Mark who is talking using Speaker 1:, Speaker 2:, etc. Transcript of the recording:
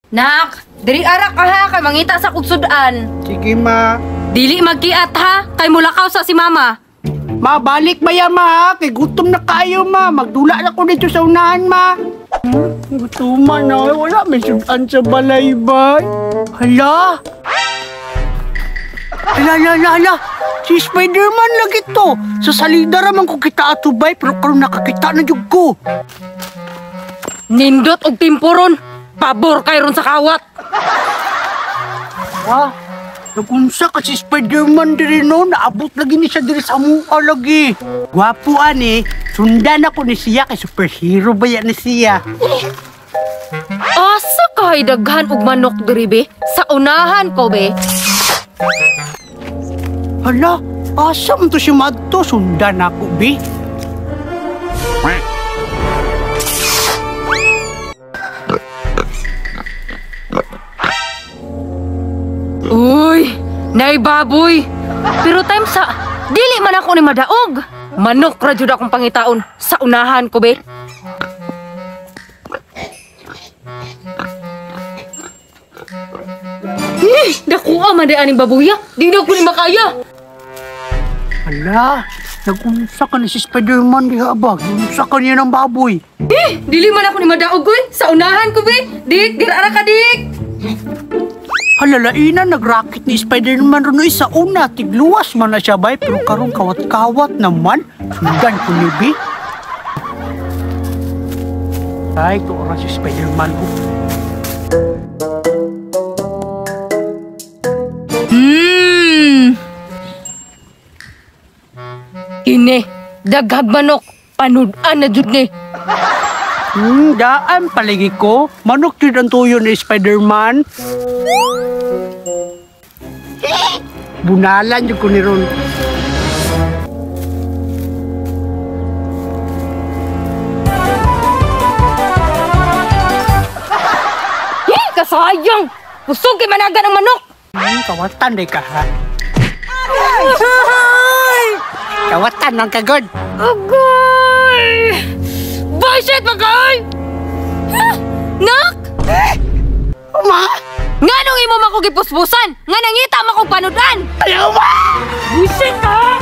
Speaker 1: Nak, diri ara ka ha kay mangita sa kugsudan.
Speaker 2: Sige, ma.
Speaker 1: Dili magkiat ha kay mulakaw sa si mama.
Speaker 2: Ma, balik ba yan, ma, ha? Kay gutom na kayo, ma. Magdula na ko dito sa unahan, ma. Gutuman na. Wala, may sudan sa balay ba? Hala! Hala, hala, hala, hala! Si Spider-Man lagi to. Sa salida raman ko kita atubay, pero karon nakakita na jud ko.
Speaker 1: Nindot og timpuron. Pabor kay ron sa kawat.
Speaker 2: Ha? Nagunsa ka si Spider-Man diri no? Naabot lagi ni siya diri sa mua lagi. Gwapo ani, sundan ako ni siya kay superhero ba yan ni siya?
Speaker 1: Asa kay daghan og manok diri be? Sa unahan ko be.
Speaker 2: Hala, asa man to si Madto? Sundan ako be.
Speaker 1: Uy, nay baboy. Pero time sa dili man ako ni madaog. Manok ra jud akong pangitaon sa unahan ko be. Dakuha man di aning babuya. Di na ko ni makaya.
Speaker 2: Hala, nagunsa ka ni si Spider-Man diha ba? Nagunsa ka niya ng baboy.
Speaker 1: Dili man ako ni madaog oy. Sa unahan ko be. Dik, dira ra ka dik.
Speaker 2: Hala, laina, nagraket ni Spider-Man ron sa una. Tigluwas man na siya bay, pero karon kawat-kawat naman. Sundan ko ni be. Ay, ito oras si Spider-Man ko.
Speaker 1: Kini, daghag manok, panud-an na jud ni.
Speaker 2: Daan palagi ko. Manok jud ang tuyo ni Spider-Man. Bunalan jud ko ni ron.
Speaker 1: Kasayang! Kusog kay managan ang manok!
Speaker 2: Kawatan day ka ha. Kawatan man kagod.
Speaker 1: Agoy! Bullshit magay! Nak!
Speaker 2: Ma!
Speaker 1: Nganong imo man ko gipuspusan? Nga nangita man kog panudan?
Speaker 2: Ayaw ma!
Speaker 1: Bullshit ka!